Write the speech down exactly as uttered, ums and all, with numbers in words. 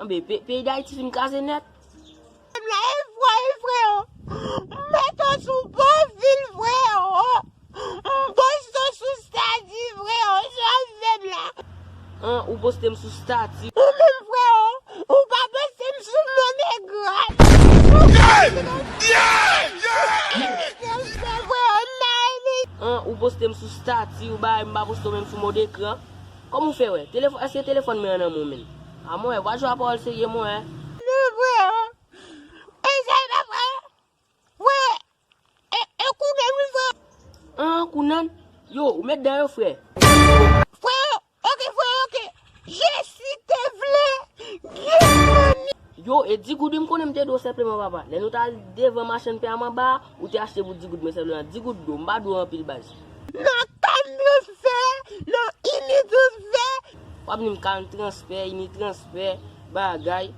Anben, pe- peyi Dayiti fin kraze nèt. M la e vre, e vre, o. M mete w sou bon vil vre, o. M poste w sou stati vre, o. Sa w fè m la? An, ou poste m sou stati. Ou menm vre, o. Ou pa poste m sou MoneyGram. An, ou poste m sou stati, ou bay, m pa poste w menm sou MoneyGram. Kòman w fè wè? Telefòn, èske telefòn mwen an nan men w menm? A mwen wè, pa jwe a pawòl serye mwen wè. Non, vre, o. E sa e pa vre. Vre. E, e kounye m wi, vre. An, kounye m? Yo, ou met dan yo, frè. Frè, oke, frè, oke. Je si te vle. Yes, mami. Yo, e di goud wi m konnen m te dwe w senpleman, papa. Lè nou t al devan machann pè a m anba a, ou te achte pou di goud mwen senpleman. Di goud dwe w, m pa dwe w anpil baz. Nan kan transfè, nan ini transfè. W ap di m kan transfè, ini transfè, bagay.